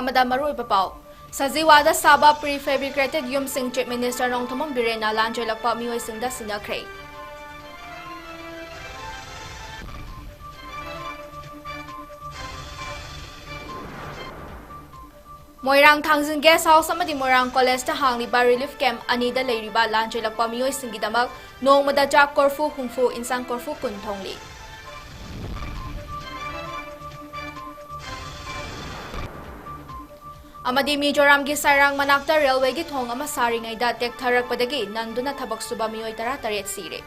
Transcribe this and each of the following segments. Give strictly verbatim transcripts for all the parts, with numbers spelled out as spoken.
ꯑꯃꯗ ꯃꯔꯨꯑꯣꯏꯕ ꯄꯥꯎ꯫ ꯁꯖꯤꯋꯥꯗ ꯁꯥꯕ prefabricated ꯌꯨꯝꯁꯤꯡ Chief Minister ꯅꯣꯡꯊꯣꯝꯕꯝ ꯕꯤꯔꯦꯟꯅ ꯂꯥꯟ ꯆꯦꯜꯂꯛꯄ ꯃꯤꯑꯣꯏꯁꯤꯡꯗ ꯁꯤꯟꯅꯈ꯭ꯔꯦ꯫ ꯃꯣꯏꯔꯥꯡ ꯊꯥꯡꯖꯤꯡ Guest House ꯑꯃꯗꯤ ꯃꯣꯏꯔꯥꯡ College ꯇ ꯍꯥꯡꯂꯤꯕ relief camp ꯑꯅꯤꯗ ꯂꯩꯔꯤꯕ ꯂꯥꯟ ꯆꯦꯜꯂꯛꯄ ꯃꯤꯑꯣꯏꯁꯤꯡꯒꯤꯗꯃꯛ ꯅꯣꯡꯃꯗ ꯆꯥꯛ ꯀꯣꯔꯐꯨ ꯍꯨꯝꯐꯨ, ꯏꯟꯁꯥꯡ ꯀꯣꯔꯐꯨ ꯀꯨꯟ ꯊꯣꯡꯂꯤ꯫ ꯑꯃꯗꯤ ꯃꯤꯖꯣꯔꯥꯝꯒꯤ ꯁꯥꯏꯔꯥꯡ ꯃꯅꯥꯛꯇ railway ꯒꯤ ꯊꯣꯡ ꯑꯃ ꯁꯥꯔꯤꯉꯩꯗ ꯇꯦꯛꯊꯔꯛꯄꯗꯒꯤ ꯅꯟꯗꯨꯅ ꯊꯕꯛ ꯁꯨꯕ ꯃꯤꯑꯣꯏ ꯇꯔꯥ ꯇꯔꯦꯠ ꯁꯤꯔꯦ꯫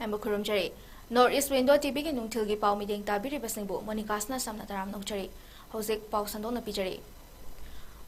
ꯑꯦꯝꯕꯨ ꯈꯨꯔꯨꯝꯖꯔꯤ꯫ North East Window T V ꯒꯤ ꯅꯨꯡꯊꯤꯜꯒꯤ ꯄꯥꯎ ꯃꯤꯠꯌꯦꯡ ꯇꯥꯕꯤꯔꯤꯕꯁꯤꯡꯕꯨ ꯃꯣꯅꯤꯀꯥꯁꯅ ꯁꯝꯅ ꯇꯔꯥꯝꯅ ꯑꯣꯛꯆꯔꯤ꯫ ꯍꯧꯖꯤꯛ ꯄꯥꯎ ꯁꯟꯗꯣꯛꯅ ꯄꯤꯖꯔꯤ꯫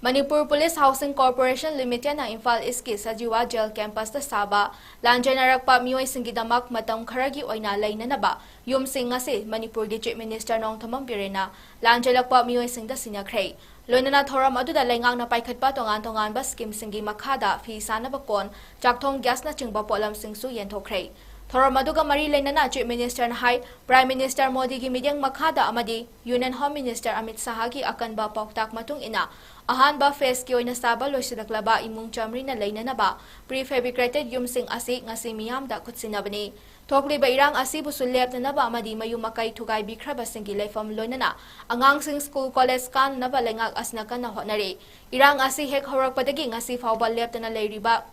Manipur Police Housing Corporation Limited ꯅ ꯏꯝꯐꯥꯜ East ꯀꯤ ꯁꯖꯤꯋꯥ Jail Campus ꯇ ꯁꯥꯕ ꯂꯥꯟꯖꯦꯟꯅꯔꯛꯄ ꯃꯤꯑꯣꯏꯁꯤꯡꯒꯤꯗꯃꯛ ꯃꯇꯝ ꯈꯔꯒꯤ ꯑꯣꯏꯅ ꯂꯩꯅꯅꯕ ꯌꯨꯝꯁꯤꯡ ꯑꯁꯤ ꯃꯅꯤꯄꯨꯔꯒꯤ Chief Minister ꯅꯣꯡꯊꯣꯝꯕꯝ ꯕꯤꯔꯦꯟꯅ ꯂꯥꯟꯖꯦꯜꯂꯛꯄ ꯃꯤꯑꯣꯏꯁꯤꯡꯗ ꯁꯤꯟꯅꯈ꯭ꯔꯦ꯫ ꯂꯣꯏꯅꯅ ꯊꯧꯔꯝ ꯑꯗꯨꯗ ꯂꯩꯉꯥꯛꯅ ꯄꯥꯏꯈꯠꯄ ꯇꯣꯉꯥꯟ ꯇꯣꯉꯥꯟꯕ scheme ꯁꯤꯡꯒꯤ ꯃꯈꯥꯗ ꯐꯤ ꯁꯥꯅꯕ ꯀꯣꯟ, ꯆꯥꯛꯊꯣꯡ gasꯅꯆꯤꯡꯕ ꯄꯣꯠꯂꯝꯁꯤꯡꯁꯨ ꯌꯦꯟꯊꯣꯛꯈ꯭ꯔꯦ꯫ ꯊꯧꯔꯝ ꯑꯗꯨꯒ ꯃꯔꯤ ꯂꯩꯅꯅ Chief Minister ꯅ ꯍꯥꯏ, Prime Minister ꯃꯣꯗꯤꯒꯤ ꯃꯤꯠꯌꯦꯡ ꯃꯈꯥꯗ ꯑꯃꯗꯤ Union Home Minister ꯑꯃꯤꯠ ꯁꯥꯍꯒꯤ ꯑꯀꯟꯕ ꯄꯥꯎꯇꯥꯛ ꯃꯇꯨꯡ ꯏꯟꯅ ꯑꯍꯥꯟꯕ phase ꯀꯤ ꯑꯣꯏꯅ ꯁꯥꯕ ꯂꯣꯏꯁꯤꯜꯂꯛꯂꯕ ꯏꯃꯨꯡ ꯆꯥꯃꯔꯤꯅ ꯂꯩꯅꯅꯕ prefabricated ꯌꯨꯝꯁꯤꯡ ꯑꯁꯤ ꯉꯁꯤ ꯃꯤꯌꯥꯝꯗ ꯈꯨꯠꯁꯤꯟꯅꯕꯅꯤ꯫ ꯊꯣꯛꯂꯤꯕ ꯏꯔꯥꯡ ꯑꯁꯤꯕꯨꯁꯨ ꯂꯦꯞꯅꯅꯕ ꯑꯃꯗꯤ ꯃꯌꯨꯝ ꯃꯀꯩ ꯊꯨꯒꯥꯏꯕꯤꯈ꯭ꯔꯕꯁꯤꯡꯒꯤ ꯂꯩꯐꯝ ꯂꯣꯏꯅꯅ ꯑꯉꯥꯡꯁꯤꯡ school college ꯀꯥꯅꯅꯕ ꯂꯩꯉꯥꯛ ꯑꯁꯤꯅ ꯀꯟꯅ ꯍꯣꯠꯅꯔꯤ꯫ ꯏꯔꯥꯡ ꯑꯁꯤ ꯍꯦꯛ ꯍꯧꯔꯛꯄꯗꯒꯤ ꯉꯁꯤ ꯐꯥꯎꯕ ꯂꯦꯞꯇꯅ ꯂꯩꯔꯤꯕ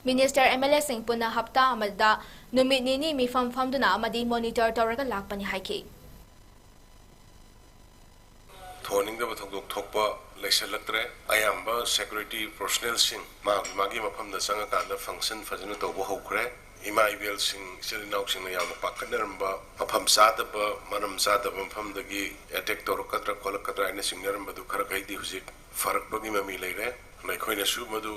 Minister, M L A ꯁꯤꯡ ꯄꯨꯟꯅ ꯍꯞꯇꯥ ꯑꯃꯗ ꯅꯨꯃꯤꯠ ꯅꯤꯅꯤ ꯃꯤꯐꯝ ꯐꯝꯗꯨꯅ ꯑꯃꯗꯤ monitor ꯇꯧꯔꯒ ꯂꯥꯛꯄꯅꯤ ꯍꯥꯏꯈꯤ꯫ ꯊꯣꯛꯍꯟꯅꯤꯡꯗꯕ ꯊꯧꯗꯣꯛ ꯊꯣꯛꯄ ꯂꯩꯁꯜꯂꯛꯇ꯭ꯔꯦ꯫ ꯑꯌꯥꯝꯕ security personnel ꯁꯤꯡ ꯃꯥꯒꯤ ꯃꯥꯒꯤ ꯃꯐꯝꯗ ꯆꯪꯉꯀꯥꯟꯗ function ꯐꯖꯅ ꯇꯧꯕ ꯍꯧꯈ꯭ꯔꯦ꯫ ꯏꯃꯥ ꯏꯕꯦꯜꯁꯤꯡ, ꯏꯆꯤꯜ ꯏꯅꯥꯎꯁꯤꯡꯅ ꯌꯥꯝꯅ ꯄꯥꯈꯠꯅꯔꯝꯕ ꯃꯐꯝ ꯆꯥꯗꯕ, ꯃꯔꯝ ꯆꯥꯗꯕ ꯃꯐꯝꯗꯒꯤ attack ꯇꯧꯔꯛꯀꯗ꯭ꯔꯥ ꯈꯣꯠꯂꯛꯀꯗ꯭ꯔꯥ ꯍꯥꯏꯅ ꯆꯤꯡꯅꯔꯝꯕꯗꯨ ꯈꯔ ꯈꯩꯗꯤ ꯍꯧꯖꯤꯛ ꯐꯔꯛꯄꯒꯤ ꯃꯃꯤ ꯂꯩꯔꯦ꯫ ꯑꯗꯨꯅ ꯑꯩꯈꯣꯏꯅꯁꯨ ꯃꯗꯨ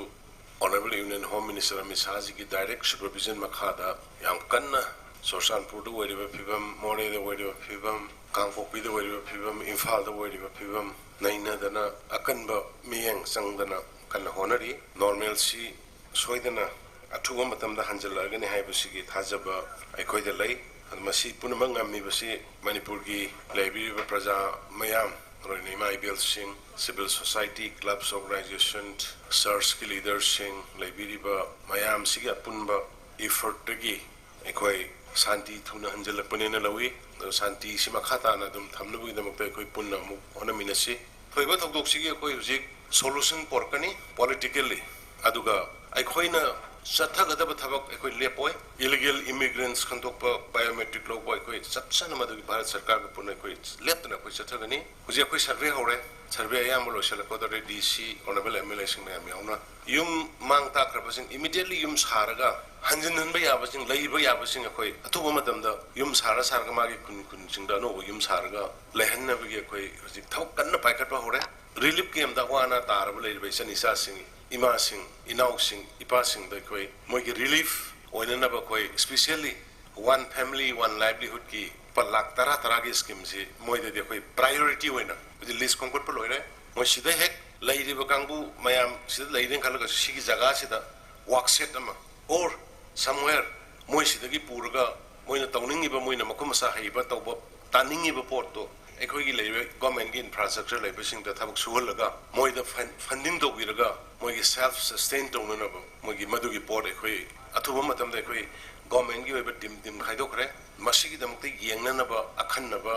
Honourable Union Home Minister Amit ꯁꯥꯍꯖꯤꯒꯤ direct supervision ꯃꯈꯥꯗ ꯌꯥꯝ ꯀꯟꯅ ꯆꯨꯔꯆꯥꯟꯄꯨꯔꯗ ꯑꯣꯏꯔꯤꯕ ꯐꯤꯕꯝ, ꯃꯣꯔꯦꯗ ꯑꯣꯏꯔꯤꯕ ꯐꯤꯕꯝ, ꯀꯥꯡꯄꯣꯛꯄꯤꯗ ꯑꯣꯏꯔꯤꯕ ꯐꯤꯕꯝ, ꯏꯝꯐꯥꯜꯗ ꯑꯣꯏꯔꯤꯕ ꯐꯤꯕꯝ ꯅꯩꯅꯗꯅ ꯑꯀꯟꯕ ꯃꯤꯠꯌꯦꯡ ꯆꯪꯗꯅ ꯀꯟꯅ ꯍꯣꯠꯅꯔꯤ꯫ ꯅꯣꯔꯃꯦꯜꯁꯤ ꯁꯣꯏꯗꯅ ꯑꯊꯨꯕ ꯃꯇꯝꯗ ꯍꯟꯖꯤꯜꯂꯛꯑꯒꯅꯤ ꯍꯥꯏꯕꯁꯤꯒꯤ ꯊꯥꯖꯕ ꯑꯩꯈꯣꯏꯗ ꯂꯩ꯫ ꯑꯗꯨ ꯃꯁꯤ ꯄꯨꯝꯅꯃꯛ ꯉꯝꯃꯤꯕꯁꯤ ꯃꯅꯤꯄꯨꯔꯒꯤ ꯂꯩꯕꯤꯔꯤꯕ ꯄ꯭ꯔꯖꯥ ꯃꯌꯥꯝ, ꯃꯔꯨꯑꯣꯏꯅ ꯏꯃꯥ ꯏꯕꯦꯜꯁꯤꯡ, civil society, clubs, organization, churchꯀꯤ leaderꯁꯤꯡ, ꯂꯩꯕꯤꯔꯤꯕ ꯃꯌꯥꯝꯁꯤꯒꯤ ꯑꯄꯨꯟꯕ effortꯇꯒꯤ ꯑꯩꯈꯣꯏ ꯁꯥꯟꯇꯤ ꯊꯨꯅ ꯍꯟꯖꯤꯜꯂꯛꯄꯅꯦꯅ ꯂꯧꯏ꯫ ꯑꯗꯣ ꯁꯥꯟꯇꯤꯁꯤ ꯃꯈꯥ ꯇꯥꯅ ꯑꯗꯨꯝ ꯊꯝꯅꯕꯒꯤꯗꯃꯛꯇ ꯑꯩꯈꯣꯏ ꯄꯨꯟꯅ ꯑꯃꯨꯛ ꯍꯣꯠꯅꯃꯤꯟꯅꯁꯤ꯫ ꯊꯣꯛꯏꯕ ꯊꯧꯗꯣꯛꯁꯤꯒꯤ ꯑꯩꯈꯣꯏ ꯍꯧꯖꯤꯛ solution ꯄꯣꯔꯛꯀꯅꯤ politically꯫ ꯑꯗꯨꯒ ꯑꯩꯈꯣꯏꯅ ꯆꯠꯊꯒꯗꯕ ꯊꯕꯛ ꯑꯩꯈꯣꯏ ꯂꯦꯞꯄꯣꯏ꯫ Illegal immigrants ꯈꯟꯗꯣꯛꯄ, biometric ꯂꯧꯕ, ꯑꯩꯈꯣꯏ ꯆꯞ ꯆꯥꯅ ꯃꯗꯨꯒꯤ ꯚꯥꯔꯠ ꯁꯔꯀꯥꯔꯒ ꯄꯨꯟꯅ ꯑꯩꯈꯣꯏ ꯂꯦꯞꯇꯅ ꯑꯩꯈꯣꯏ ꯆꯠꯊꯒꯅꯤ꯫ ꯍꯧꯖꯤꯛ ꯑꯩꯈꯣꯏ survey ꯍꯧꯔꯦ꯫ Survey ꯑꯌꯥꯝꯕ ꯂꯣꯏꯁꯤꯜꯂꯛꯄꯗ ꯗꯤ ꯁꯤ, honourable MLAꯁꯤꯡ ꯃꯌꯥꯝ ꯌꯥꯎꯅ ꯌꯨꯝ ꯃꯥꯡ ꯇꯥꯛꯈ꯭ꯔꯕꯁꯤꯡ immediately ꯌꯨꯝ ꯁꯥꯔꯒ ꯍꯟꯖꯤꯟꯍꯟꯕ ꯌꯥꯕꯁꯤꯡ, ꯂꯩꯕ ꯌꯥꯕꯁꯤꯡ ꯑꯩꯈꯣꯏ ꯑꯊꯨꯕ ꯃꯇꯝꯗ ꯌꯨꯝ ꯁꯥꯔ ꯁꯥꯔꯒ ꯃꯥꯒꯤ ꯈꯨꯟ ꯈꯨꯟꯁꯤꯡꯗ ꯑꯅꯧꯕ ꯌꯨꯝ ꯁꯥꯔꯒ ꯂꯩꯍꯟꯅꯕꯒꯤ ꯑꯩꯈꯣꯏ ꯍꯧꯖꯤꯛ ꯊꯕꯛ ꯀꯟꯅ ꯄꯥꯏꯈꯠꯄ ꯍꯧꯔꯦ꯫ Relief campꯇ ꯑꯋꯥ ꯑꯅꯥ ꯇꯥꯔꯕ ꯂꯩꯔꯤꯕ ꯏꯆꯟ ꯏꯆꯥꯁꯤꯡ, ꯏꯃꯥꯁꯤꯡ, ꯏꯅꯥꯎꯁꯤꯡ, ꯏꯄꯥꯁꯤꯡꯗ ꯑꯩꯈꯣꯏ ꯃꯣꯏꯒꯤ relief ꯑꯣꯏꯅꯅꯕ ꯑꯩꯈꯣꯏ specially One Family One Livelihoodꯀꯤ ꯂꯨꯄꯥ ꯂꯥꯈ ꯇꯔꯥ ꯇꯔꯥꯒꯤ schemeꯁꯤ ꯃꯣꯏꯗꯗꯤ ꯑꯩꯈꯣꯏ priority ꯑꯣꯏꯅ ꯍꯧꯖꯤꯛ list ꯈꯣꯝꯒꯠꯄ ꯂꯣꯏꯔꯦ꯫ ꯃꯣꯏ ꯁꯤꯗ ꯍꯦꯛ ꯂꯩꯔꯤꯕ ꯀꯥꯡꯕꯨ ꯃꯌꯥꯝ ꯁꯤꯗ ꯂꯩꯔꯦꯅ ꯈꯜꯂꯒꯁꯨ ꯁꯤꯒꯤ ꯖꯒꯥꯁꯤꯗ work shed ꯑꯃ or somewhere ꯃꯣꯏ ꯁꯤꯗꯒꯤ ꯄꯨꯔꯒ ꯃꯣꯏꯅ ꯇꯧꯅꯤꯡꯉꯤꯕ, ꯃꯣꯏꯅ ꯃꯈꯨꯠ ꯃꯁꯥ ꯍꯩꯕ ꯇꯧꯕ ꯇꯥꯅꯤꯡꯉꯤꯕ ꯄꯣꯠꯇꯣ ꯑꯩꯈꯣꯏꯒꯤ ꯂꯩꯔꯤꯕ governmentꯀꯤ infrastructure ꯂꯩꯕꯁꯤꯡꯗ ꯊꯕꯛ ꯁꯨꯍꯜꯂꯒ ꯃꯣꯏꯗ fund-, funding ꯇꯧꯕꯤꯔꯒ ꯃꯣꯏꯒꯤ self sustain ꯇꯧꯅꯅꯕ ꯃꯣꯏꯒꯤ ꯃꯗꯨꯒꯤ ꯄꯣꯠ ꯑꯩꯈꯣꯏ ꯑꯊꯨꯕ ꯃꯇꯝꯗ ꯑꯩꯈꯣꯏ governmentꯀꯤ ꯑꯣꯏꯕ team, team ꯈꯥꯏꯗꯣꯛꯈ꯭ꯔꯦ꯫ ꯃꯁꯤꯒꯤꯗꯃꯛꯇ ꯌꯦꯡꯅꯅꯕ ꯑꯈꯟꯅꯕ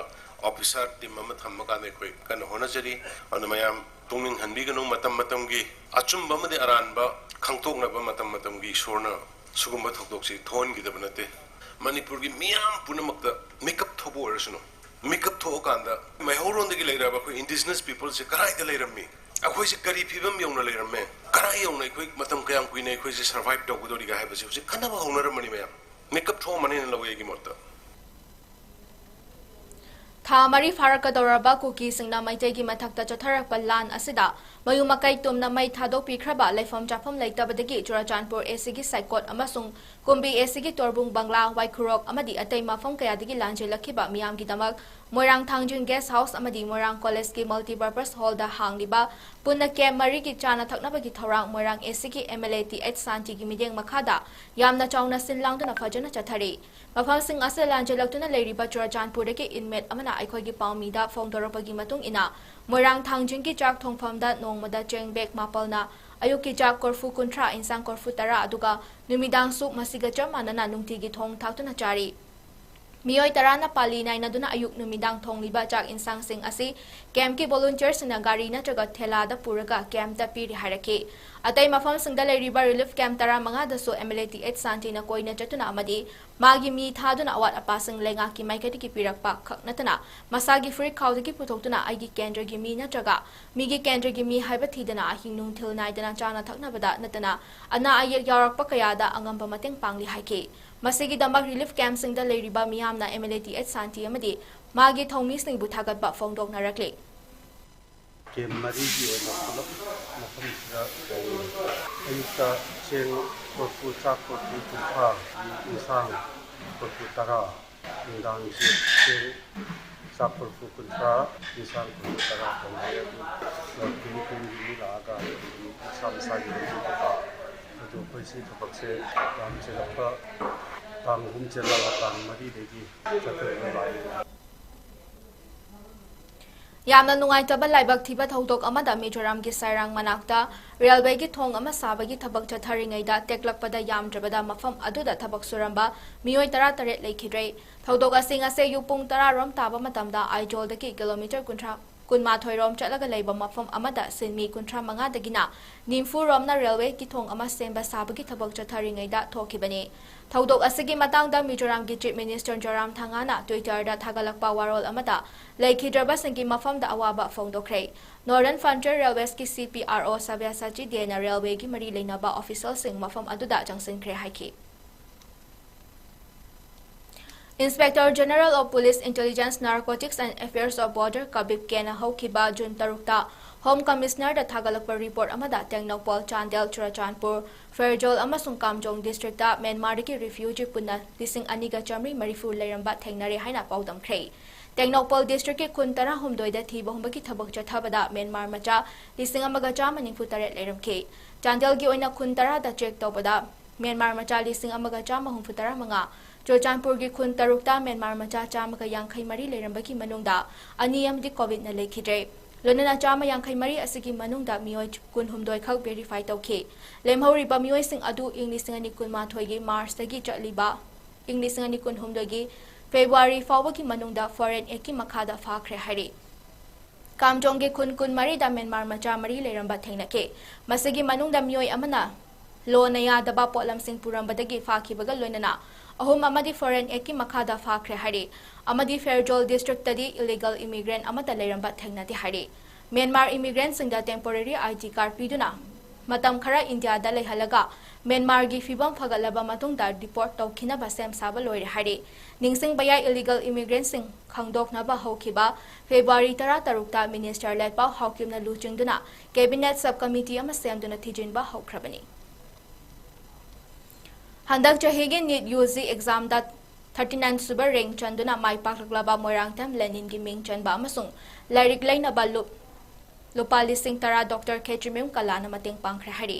officer team ꯑꯃ ꯊꯝꯕ ꯀꯥꯟꯗ ꯑꯩꯈꯣꯏ ꯀꯟꯅ ꯍꯣꯠꯅꯖꯔꯤ꯫ ꯑꯗꯨꯅ ꯃꯌꯥꯝ ꯄꯨꯛꯅꯤꯡ ꯍꯟꯕꯤꯒꯅꯨ, ꯃꯇꯝ ꯃꯇꯝꯒꯤ ꯑꯆꯨꯝꯕ ꯑꯃꯗꯤ ꯑꯔꯥꯟꯕ ꯈꯪꯇꯣꯛꯅꯕ ꯃꯇꯝ ꯃꯇꯝꯒꯤ ꯏꯁꯣꯔꯅ ꯁꯤꯒꯨꯝꯕ ꯊꯧꯗꯣꯛꯁꯤ ꯊꯣꯛꯍꯟꯈꯤꯗꯕ ꯅꯠꯇꯦ꯫ ꯃꯅꯤꯄꯨꯔꯒꯤ ꯃꯤꯌꯥꯝ ꯄꯨꯝꯅꯃꯛꯇ ꯃꯤꯀꯞ ꯊꯣꯛꯄ ꯑꯣꯏꯔꯁꯅꯨ꯫ ꯃꯤꯀꯞ ꯊꯣꯛꯑꯀꯥꯟꯗ ꯃꯩꯍꯧꯔꯣꯟꯗꯒꯤ ꯂꯩꯔꯕ ꯑꯩꯈꯣꯏ indigenous peopleꯁꯦ ꯀꯗꯥꯏꯗ ꯂꯩꯔꯝꯃꯤ? ꯑꯩꯈꯣꯏꯁꯦ ꯀꯔꯤ ꯐꯤꯕꯝ ꯌꯧꯅ ꯂꯩꯔꯝꯃꯦ? ꯀꯗꯥꯏ ꯌꯧꯅ ꯑꯩꯈꯣꯏ ꯃꯇꯝ ꯀꯌꯥꯝ ꯀꯨꯏꯅ ꯑꯩꯈꯣꯏꯁꯦ survive ꯇꯧꯒꯗꯧꯔꯤꯒꯦ ꯍꯥꯏꯕꯁꯦ ꯍꯧꯖꯤꯛ ꯈꯟꯅꯕ ꯍꯧꯅꯔꯝꯃꯅꯤ ꯃꯌꯥꯝ꯫ ꯃꯤꯀꯞ ꯊꯣꯛꯑꯝꯃꯅꯤꯅ ꯂꯧꯏ ꯑꯩꯒꯤ ꯃꯣꯠꯇ꯫ ꯊꯥ ꯃꯔꯤ ꯐꯥꯔꯛꯀꯗꯧꯔꯕ ꯀꯨꯀꯤꯁꯤꯡꯅ ꯃꯩꯇꯩꯒꯤ ꯃꯊꯛꯇ ꯆꯠꯊꯔꯛꯄ ꯂꯥꯟ ꯑꯁꯤꯗ ꯃꯌꯨꯝ ꯃꯀꯩ ꯇꯨꯝꯅ ꯃꯩ ꯊꯥꯗꯣꯛꯄꯤꯈ꯭ꯔꯕ ꯂꯩꯐꯝ ꯆꯥꯐꯝ ꯂꯩꯇꯕꯗꯒꯤ ꯆꯨꯔꯆꯥꯟꯄꯨꯔ ACꯒꯤ ꯁꯥꯏꯀꯣꯠ ꯑꯃꯁꯨꯡ ꯀꯨꯝꯕꯤ ACꯒꯤ ꯇꯣꯔꯕꯨꯡ ꯕꯪꯂꯥ, ꯋꯥꯏꯈꯨꯔꯣꯛ ꯑꯃꯗꯤ ꯑꯇꯩ ꯃꯐꯝ ꯀꯌꯥꯗꯒꯤ ꯂꯥꯟꯖꯦꯜꯂꯛꯈꯤꯕ ꯃꯤꯌꯥꯝꯒꯤꯗꯃꯛ ꯃꯣꯏꯔꯥꯡ ꯊꯥꯡꯖꯤꯡ guest house ꯑꯃꯗꯤ ꯃꯣꯏꯔꯥꯡ collegeꯀꯤ multipurpose hallꯗ ꯍꯥꯡꯂꯤꯕ ꯄꯨꯟꯅ ꯀꯦꯝꯞ ꯃꯔꯤꯒꯤ ꯆꯥꯅ ꯊꯛꯅꯕꯒꯤ ꯊꯧꯔꯥꯡ ꯃꯣꯏꯔꯥꯡ ꯑꯦꯁꯤꯒꯤ M L A T H ꯁꯥꯟꯇꯤꯒꯤ ꯃꯤꯠꯌꯦꯡ ꯃꯈꯥꯗ ꯌꯥꯝꯅ ꯆꯥꯎꯅ ꯁꯤꯟ ꯂꯥꯡꯗꯨꯅ ꯐꯖꯅ ꯆꯠꯊꯔꯤ꯫ ꯃꯐꯝꯁꯤꯡ ꯑꯁꯤꯗ ꯂꯥꯟꯖꯦꯜꯂꯛꯇꯨꯅ ꯂꯩꯔꯤꯕ ꯆꯨꯔꯆꯥꯟꯄꯨꯔꯗꯒꯤ ꯏꯟꯃꯦꯠ ꯑꯃꯅ ꯑꯩꯈꯣꯏꯒꯤ ꯄꯥꯎꯃꯤꯗ ꯐꯣꯡꯗꯣꯔꯛꯄꯒꯤ ꯃꯇꯨꯡ ꯏꯟꯅ, ꯃꯣꯏꯔꯥꯡ ꯊꯥꯡꯖꯤꯡꯒꯤ ꯆꯥꯛ ꯊꯣꯡꯐꯝꯗ ꯅꯣꯡꯃꯗ ꯆꯦꯡ ꯕꯦꯒ ꯃꯥꯄꯜꯅ ꯑꯌꯨꯛꯀꯤ ꯆꯥꯛ ꯀꯣꯔꯐꯨ ꯀꯨꯟꯊ꯭ꯔꯥ, ꯏꯟꯁꯥꯡ ꯀꯣꯔꯐꯨ ꯇꯔꯥ, ꯑꯗꯨꯒ ꯅꯨꯃꯤꯗꯥꯡꯁꯨ ꯃꯁꯤꯒ ꯆꯞ ꯃꯥꯟꯅꯅ ꯅꯨꯡꯇꯤꯒꯤ ꯊꯣꯡ ꯊꯥꯛꯇꯨꯅ ꯆꯥꯔꯤ꯫ ꯃꯤꯑꯣꯏ ꯇꯔꯥꯅ ꯄꯥꯂꯤ ꯅꯥꯏꯅꯗꯨꯅ ꯑꯌꯨꯛ ꯅꯨꯃꯤꯗꯥꯡ ꯊꯣꯡꯂꯤꯕ ꯆꯥꯛ ꯏꯟꯁꯥꯡꯁꯤꯡ ꯑꯁꯤ ꯀꯦꯝꯞꯀꯤ ꯚꯣꯂꯨꯟꯇꯤꯌꯔꯁꯤꯡꯅ ꯒꯥꯔꯤ ꯅꯠꯇ꯭ꯔꯒ ꯊꯦꯂꯥꯗ ꯄꯨꯔꯒ ꯀꯦꯝꯞꯇ ꯄꯤꯔꯤ ꯍꯥꯏꯔꯛꯈꯤ꯫ ꯑꯇꯩ ꯃꯐꯝꯁꯤꯡꯗ ꯂꯩꯔꯤꯕ ꯔꯤꯂꯤꯐ ꯀꯦꯝꯞ ꯇꯔꯥꯃꯉꯥꯗꯁꯨ M L A T H ꯁꯥꯟꯇꯤꯅ ꯀꯣꯏꯅ ꯆꯠꯇꯨꯅ ꯑꯃꯗꯤ ꯃꯥꯒꯤ ꯃꯤ ꯊꯥꯗꯨꯅ ꯑꯋꯥꯠ ꯑꯄꯥꯁꯤꯡ ꯂꯩꯉꯥꯛꯀꯤ ꯃꯥꯏꯀꯩꯗꯒꯤ ꯄꯤꯔꯛꯄ ꯈꯛ ꯅꯠꯇꯅ ꯃꯁꯥꯒꯤ ꯐꯨꯔꯤꯠ ꯈꯥꯎꯗꯒꯤ ꯄꯨꯊꯣꯛꯇꯨꯅ ꯑꯩꯒꯤ ꯀꯦꯟꯗ꯭ꯔꯒꯤ ꯃꯤ ꯅꯠꯇ꯭ꯔꯒ ꯃꯤꯒꯤ ꯀꯦꯟꯗ꯭ꯔꯒꯤ ꯃꯤ ꯍꯥꯏꯕ ꯊꯤꯗꯅ ꯑꯍꯤꯡ ꯅꯨꯡꯊꯤꯜ ꯅꯥꯏꯗꯅ ꯆꯥꯅ ꯊꯛꯅꯕꯗ ꯅꯠꯇꯅ ꯑꯅꯥ ꯑꯌꯦꯛ ꯌꯥꯎꯔꯛꯄ ꯀꯌꯥꯗ ꯑꯉꯝꯕ ꯃꯇꯦꯡ ꯄꯥꯡꯂꯤ ꯍꯥꯏꯈꯤ꯫ ꯃꯁꯤꯒꯤꯗꯃꯛ ꯔꯤꯂꯤꯐ ꯀꯦꯝꯞꯁꯤꯡꯗ ꯂꯩꯔꯤꯕ ꯃꯤꯌꯥꯝꯅ M L A T H Shanti ꯑꯃꯗꯤ ꯃꯥꯒꯤ ꯊꯧꯃꯤꯁꯤꯡꯕꯨ ꯊꯥꯒꯠꯄ ꯐꯣꯡꯗꯣꯛꯅꯔꯛꯂꯤ꯫ ꯀꯦꯝꯞ ꯃꯔꯤꯒꯤ ꯑꯣꯏꯅ ꯄꯨꯂꯞ ꯃꯐꯝꯁꯤꯗ ꯂꯩꯔꯤ꯫ ꯑꯌꯨꯛꯇ ꯆꯦꯡ ꯀꯣꯔꯐꯨ, ꯆꯥꯛ ꯀꯣꯔꯐꯨ ꯀꯨꯟꯊ꯭ꯔꯥ, ꯏꯟꯁꯥꯡ ꯀꯣꯔꯐꯨ ꯇꯔꯥ, ꯅꯨꯡꯗꯥꯡꯒꯤ ꯆꯦꯡ ꯆꯥꯛ ꯀꯣꯔꯐꯨ ꯀꯨꯟꯊ꯭ꯔꯥ, ꯏꯟꯁꯥꯡ ꯀꯣꯔꯐꯨ ꯇꯔꯥ ꯊꯣꯡꯖꯩ꯫ ꯑꯗꯨ ꯀꯦꯝꯞ ꯀꯦꯝꯞꯀꯤ ꯃꯤ ꯂꯥꯛꯑꯒ ꯃꯁꯥ ꯃꯁꯥꯒꯤ ꯂꯧꯖꯕ꯫ ꯑꯗꯨ ꯑꯩꯈꯣꯏ ꯁꯤ ꯊꯕꯛꯁꯦ ꯂꯥꯟ ꯆꯦꯜꯂꯛꯄ ꯇꯥꯡ ꯑꯍꯨꯝ ꯆꯦꯜꯂꯒ ꯇꯥꯡ ꯃꯔꯤꯗꯒꯤ ꯆꯠꯊꯗꯨꯅ ꯂꯥꯛꯏ꯫ ꯌꯥꯝꯅ ꯅꯨꯡꯉꯥꯏꯇꯕ ꯂꯥꯏꯕꯛ ꯊꯤꯕ ꯊꯧꯗꯣꯛ ꯑꯃꯗ ꯃꯤꯖꯣꯔꯥꯝꯒꯤ ꯁꯥꯏꯔꯥꯡ ꯃꯅꯥꯛꯇ ꯔꯦꯜꯋꯦꯒꯤ ꯊꯣꯡ ꯑꯃ ꯁꯥꯕꯒꯤ ꯊꯕꯛ ꯆꯠꯊꯔꯤꯉꯩꯗ ꯇꯦꯛꯂꯛꯄꯗ ꯌꯥꯝꯗ꯭ꯔꯕꯗ ꯃꯐꯝ ꯑꯗꯨꯗ ꯊꯕꯛ ꯁꯨꯔꯝꯕ ꯃꯤꯑꯣꯏ ꯇꯔꯥꯇꯔꯦꯠ ꯂꯩꯈꯤꯗ꯭ꯔꯦ꯫ ꯊꯧꯗꯣꯛ ꯑꯁꯤ ꯉꯁꯤ ꯑꯌꯨꯛ ꯄꯨꯡ ꯇꯔꯥ ꯔꯣꯝ ꯇꯥꯕ ꯃꯇꯝꯗ ꯑꯥꯏꯖꯣꯜꯗꯒꯤ ꯀꯤꯂꯣꯃꯤꯇꯔ ꯀꯨꯟꯊ꯭ꯔꯥ, ꯀꯨꯟꯃꯥꯊꯣꯏ ꯔꯣꯝ ꯆꯠꯂꯒ ꯂꯩꯕ ꯃꯐꯝ ꯑꯃꯗ ꯁꯤꯟꯃꯤ ꯀꯨꯟꯊ꯭ꯔꯥ ꯃꯉꯥꯗꯒꯤꯅ ꯅꯤꯝꯐꯨ ꯔꯣꯝꯅ ꯔꯦꯜꯋꯦꯒꯤ ꯊꯣꯡ ꯑꯃ ꯁꯦꯝꯕ ꯁꯥꯕꯒꯤ ꯊꯕꯛ ꯆꯠꯊꯔꯤꯉꯩꯗ ꯊꯣꯛꯈꯤꯕꯅꯤ꯫ ꯊꯧꯗꯣꯛ ꯑꯁꯤꯒꯤ ꯃꯇꯥꯡꯗ ꯃꯤꯖꯣꯔꯥꯝꯒꯤ ꯆꯤꯐ ꯃꯤꯅꯤꯁꯇꯔ ꯖꯣꯔꯥꯝ ꯊꯪꯒꯥꯅ ꯇ꯭ꯋꯤꯇꯔꯗ ꯊꯥꯒꯠꯂꯛꯄ ꯋꯥꯔꯣꯜ ꯑꯃꯗ ꯂꯩꯈꯤꯗ꯭ꯔꯕꯁꯤꯡꯒꯤ ꯃꯐꯝꯗ ꯑꯋꯥꯕ ꯐꯣꯡꯗꯣꯛꯈ꯭ꯔꯦ꯫ ꯅꯣꯔꯗꯔꯟ ꯐ꯭ꯔꯟꯇꯤꯌꯔ ꯔꯦꯜꯋꯦꯁꯀꯤ ꯁꯤ ꯄꯤ ꯑꯥꯔ ꯑꯣ ꯁꯕ꯭ꯌ ꯁꯆꯤꯗꯦꯅ ꯔꯦꯜꯋꯦꯒꯤ ꯃꯔꯤ ꯂꯩꯅꯕ ꯑꯣꯐꯤꯁꯤꯌꯦꯜꯁꯤꯡ ꯃꯐꯝ ꯑꯗꯨꯗ ꯆꯪꯁꯤꯟꯈ꯭ꯔꯦ ꯍꯥꯏꯈꯤ꯫ Inspector General of Police Intelligence, Narcotics and Affairs of Border ꯀꯕꯤꯞ ꯀꯦꯅ ꯍꯧꯈꯤꯕ ꯖꯨꯟ ꯇꯔꯨꯛꯇ ꯍꯣꯝ ꯀꯃꯤꯁꯅꯔꯗ ꯊꯥꯒꯠꯂꯛꯄ ꯔꯤꯄꯣꯔꯠ ꯑꯃꯗ ꯇꯦꯡꯅꯧꯄꯜ, ꯆꯥꯟꯗꯦꯜ, ꯆꯨꯔꯆꯥꯟꯄꯨꯔ, ꯐꯦꯔꯖꯣꯜ ꯑꯃꯁꯨꯡ ꯀꯥꯝꯖꯣꯡ ꯗꯤꯁꯇ꯭ꯔꯤꯛꯇ ꯃ꯭ꯌꯥꯟꯃꯥꯔꯗꯒꯤ ꯔꯤꯐ꯭ꯌꯨꯖꯤ ꯄꯨꯟꯅ ꯂꯤꯁꯤꯡ ꯑꯅꯤꯒ ꯆꯥꯃꯔꯤ ꯃꯔꯤꯐꯨ ꯂꯩꯔꯝꯕ ꯊꯦꯡꯅꯔꯦ ꯍꯥꯏꯅ ꯄꯥꯎꯗꯝꯈ꯭ꯔꯦ꯫ ꯇꯦꯡꯅꯧꯄꯜ ꯗꯤꯁꯇ꯭ꯔꯤꯛꯀꯤ ꯈꯨꯟ ꯇꯔꯥꯍꯨꯝꯗꯣꯏꯗ ꯊꯤꯕ ꯍꯨꯝꯕꯒꯤ ꯊꯕꯛ ꯆꯠꯊꯕꯗ ꯃ꯭ꯌꯥꯟꯃꯥꯔ ꯃꯆꯥ ꯂꯤꯁꯤꯡ ꯑꯃꯒ ꯆꯥꯝꯃ ꯅꯤꯐꯨ ꯇꯔꯦꯠ ꯂꯩꯔꯝꯈꯤ꯫ ꯆꯥꯟꯗꯦꯜꯒꯤ ꯑꯣꯏꯅ ꯈꯨꯟ ꯇꯔꯥꯗ ꯆꯦꯛ ꯇꯧꯕꯗ ꯃ꯭ꯌꯥꯟꯃꯥꯔ ꯃꯆꯥ ꯂꯤꯁꯤꯡ ꯑꯃꯒ ꯆꯥꯝꯃ ꯍꯨꯝꯐꯨ ꯇꯔꯥ ꯃꯉꯥ, ꯆꯨꯔꯆꯥꯟꯄꯨꯔꯒꯤ ꯈꯨꯟ ꯇꯔꯨꯛꯇ ꯃ꯭ꯌꯥꯟꯃꯥꯔ ꯃꯆꯥ ꯆꯥꯝꯃꯒ ꯌꯥꯡꯈꯩ ꯃꯔꯤ ꯂꯩꯔꯝꯕꯒꯤ ꯃꯅꯨꯡꯗ ꯑꯅꯤ ꯑꯃꯗꯤ ꯀꯣꯚꯤꯗꯅ ꯂꯩꯈꯤꯗ꯭ꯔꯦ꯫ ꯂꯣꯏꯅꯅ ꯆꯥꯝꯃ ꯌꯥꯡꯈꯩ ꯃꯔꯤ ꯑꯁꯤꯒꯤ ꯃꯅꯨꯡꯗ ꯃꯤꯑꯣꯏ ꯀꯨꯟꯍꯨꯝꯗꯣꯏ ꯈꯛ ꯚꯦꯔꯤꯐꯥꯏ ꯇꯧꯈꯤ꯫ ꯂꯦꯝꯍꯧꯔꯤꯕ ꯃꯤꯑꯣꯏꯁꯤꯡ ꯑꯗꯨ ꯏꯪ ꯂꯤꯁꯤꯡ ꯑꯅꯤ ꯀꯨꯟꯃꯥꯊꯣꯏꯒꯤ ꯃꯥꯔꯆꯇꯒꯤ ꯆꯠꯂꯤꯕ ꯏꯪ ꯂꯤꯁꯤꯡ ꯑꯅꯤ ꯀꯨꯟꯍꯨꯝꯗꯣꯏꯒꯤ ꯐꯦꯕ꯭ꯔꯨꯋꯥꯔꯤ ꯐꯥꯎꯕꯒꯤ ꯃꯅꯨꯡꯗ ꯐꯣꯔꯦꯟ ꯑꯦꯛꯀꯤ ꯃꯈꯥꯗ ꯐꯥꯈ꯭ꯔꯦ ꯍꯥꯏꯔꯤ꯫ ꯀꯥꯝꯖꯣꯡꯒꯤ ꯈꯨꯟ ꯀꯨꯟꯃꯔꯤꯗ ꯃ꯭ꯌꯥꯟꯃꯥꯔ ꯃꯆꯥ ꯃꯔꯤ ꯂꯩꯔꯝꯕ ꯊꯦꯡꯅꯈꯤ꯫ ꯃꯁꯤꯒꯤ ꯃꯅꯨꯡꯗ ꯃꯤꯑꯣꯏ ꯑꯃꯅ ꯂꯣꯅ ꯌꯥꯗꯕ ꯄꯣꯠꯂꯝꯁꯤꯡ ꯄꯨꯔꯝꯕꯗꯒꯤ ꯐꯥꯈꯤꯕꯒ ꯂꯣꯏꯅꯅ ꯑꯍꯨꯝ ꯑꯃꯗꯤ ꯐꯣꯔꯦꯟ ꯑꯦꯛꯀꯤ ꯃꯈꯥꯗ ꯐꯥꯈ꯭ꯔꯦ ꯍꯥꯏꯔꯤ꯫ ꯑꯃꯗꯤ ꯐꯦꯔꯖꯣꯜ ꯗꯤꯁꯇ꯭ꯔꯤꯛꯇꯗꯤ ꯏꯂꯤꯒꯦꯜ ꯏꯃꯤꯒ꯭ꯔꯦꯟ ꯑꯃꯠꯇ ꯂꯩꯔꯝꯕ ꯊꯦꯡꯅꯗꯦ ꯍꯥꯏꯔꯤ꯫ ꯃ꯭ꯌꯥꯟꯃꯥꯔ ꯏꯃꯤꯒ꯭ꯔꯦꯟꯁꯤꯡꯗ ꯇꯦꯝꯄꯣꯔꯦꯔꯤ ꯑꯥꯏ ꯗꯤ ꯀꯥꯔꯗ ꯄꯤꯗꯨꯅ ꯃꯇꯝ ꯈꯔ ꯏꯟꯗꯤꯌꯥꯗ ꯂꯩꯍꯜꯂꯒ ꯃ꯭ꯌꯥꯟꯃꯥꯔꯒꯤ ꯐꯤꯕꯝ ꯐꯒꯠꯂꯕ ꯃꯇꯨꯡꯗ ꯗꯤꯄꯣꯔꯠ ꯇꯧꯈꯤꯅꯕ ꯁꯦꯝ ꯁꯥꯕ ꯂꯣꯏꯔꯦ ꯍꯥꯏꯔꯤ꯫ ꯅꯤꯡꯁꯤꯡꯕ ꯌꯥꯏ, ꯏꯂꯤꯒꯦꯜ ꯏꯃꯤꯒ꯭ꯔꯦꯟꯁꯤꯡ ꯈꯪꯗꯣꯛꯅꯕ ꯍꯧꯈꯤꯕ ꯐꯦꯕ꯭ꯔꯨꯋꯥꯔꯤ ꯇꯔꯥꯇꯔꯨꯛꯇ ꯃꯤꯅꯤꯁꯇꯔ ꯂꯦꯠꯄꯥꯎ ꯍꯥꯎꯀꯤꯞꯅ ꯂꯨꯆꯤꯡꯗꯨꯅ ꯀꯦꯕꯤꯅꯦꯠ ꯁꯕ ꯀꯃꯤꯇꯤ ꯑꯃ ꯁꯦꯝꯗꯨꯅ ꯊꯤꯖꯤꯟꯕ ꯍꯧꯈ꯭ꯔꯕꯅꯤ꯫ ꯍꯟꯗꯛ ꯆꯍꯤꯒꯤ ꯅꯤꯠ ꯌꯨ ꯖꯤ ꯑꯦꯛꯖꯥꯝꯗ ꯊꯥꯔꯇꯤ ꯅꯥꯏꯟ ꯁꯨꯕ ꯔꯦꯡꯛ ꯆꯟꯗꯨꯅ ꯃꯥꯏ ꯄꯥꯛꯂꯛꯂꯕ ꯃꯣꯏꯔꯥꯡꯊꯦꯝ ꯂꯦꯅꯤꯟꯒꯤ ꯃꯤꯡ ꯆꯟꯕ ꯑꯃꯁꯨꯡ ꯂꯥꯏꯔꯤꯛ ꯂꯩꯅꯕ ꯂꯨꯞ-, ꯂꯨꯄꯥ ꯂꯤꯁꯤꯡ ꯇꯔꯥ ꯗꯣꯛꯇꯔ ꯈꯦꯇ꯭ꯔꯤꯃꯌꯨꯝ ꯀꯂꯥꯅ ꯃꯇꯦꯡ ꯄꯥꯡꯈ꯭ꯔꯦ ꯍꯥꯏꯔꯤ꯫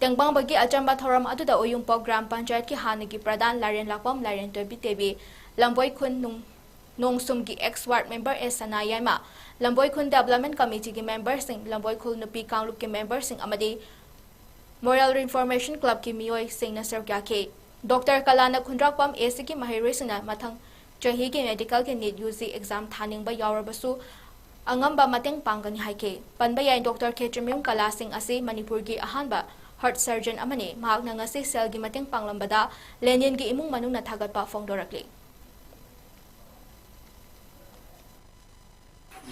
ꯇꯦꯡꯕꯥꯡꯕꯒꯤ ꯑꯆꯝꯕ ꯊꯧꯔꯝ ꯑꯗꯨꯗ ꯑꯣꯌꯨꯝꯄꯣꯛ ꯒ꯭ꯔꯥꯝ ꯄꯟꯆꯥꯌꯠꯀꯤ ꯍꯥꯟꯅꯒꯤ ꯄ꯭ꯔꯙꯥꯟ ꯂꯥꯏꯔꯦꯟ ꯂꯥꯛꯄꯝ ꯂꯥꯏꯔꯦꯟ ꯇꯣꯏꯕꯤ ꯇꯦꯕꯤ, ꯂꯝꯕꯣꯏ ꯈꯨꯟ ꯅꯨꯡ-, ꯅꯣꯡꯁꯨꯝꯒꯤ ꯑꯦꯛꯁ ꯋꯥꯔꯗ ꯃꯦꯝꯕꯔ ꯑꯦꯁ ꯁꯅꯥꯌꯥꯏꯃ, ꯂꯝꯕꯣꯏ ꯈꯨꯟ ꯗꯦꯕꯂꯞꯃꯦꯟ ꯀꯃꯤꯇꯤꯒꯤ ꯃꯦꯝꯕꯔꯁꯤꯡ, ꯂꯝꯕꯣꯏ ꯈꯨꯜ ꯅꯨꯄꯤ ꯀꯥꯡꯂꯨꯞꯀꯤ ꯃꯦꯝꯕꯔꯁꯤꯡ ꯑꯃꯗꯤ ꯃꯣꯔꯦꯜ ꯔꯤꯐꯣꯔꯃꯦꯁꯟ ꯀ꯭ꯂꯕꯀꯤ ꯃꯤꯑꯣꯏꯁꯤꯡꯅ ꯁꯔꯨꯛ ꯌꯥꯈꯤ꯫ ꯗꯣꯛꯇꯔ ꯀꯂꯥꯅ ꯈꯨꯟꯗ꯭ꯔꯥꯛꯄꯝ ꯑꯦ ꯁꯤꯒꯤ ꯃꯍꯩꯔꯣꯏꯁꯤꯡꯅ ꯃꯊꯪ ꯆꯍꯤꯒꯤ ꯃꯦꯗꯤꯀꯦꯜꯒꯤ ꯅꯤꯠ ꯌꯨ ꯖꯤ ꯑꯦꯛꯖꯥꯝ ꯊꯥꯅꯤꯡꯕ ꯌꯥꯎꯔꯕꯁꯨ ꯑꯉꯝꯕ ꯃꯇꯦꯡ ꯄꯥꯡꯒꯅꯤ ꯍꯥꯏꯈꯤ꯫ ꯄꯟꯕ ꯌꯥꯏ, ꯗꯣꯛꯇꯔ ꯈꯦꯇ꯭ꯔꯤꯃꯌꯨꯝ ꯀꯂꯥ ꯁꯤꯡ ꯑꯁꯤ ꯃꯅꯤꯄꯨꯔꯒꯤ ꯑꯍꯥꯟꯕ ꯍꯥꯔꯠ ꯁꯔꯖꯟ ꯑꯃꯅꯤ꯫ ꯃꯍꯥꯛꯅ ꯉꯁꯤ ꯁꯦꯜꯒꯤ ꯃꯇꯦꯡ ꯄꯥꯡꯂꯝꯕꯗ ꯂꯦꯅꯤꯟꯒꯤ ꯏꯃꯨꯡ ꯃꯅꯨꯡꯅ ꯊꯥꯒꯠꯄ ꯐꯣꯡꯗꯣꯔꯛꯂꯤ꯫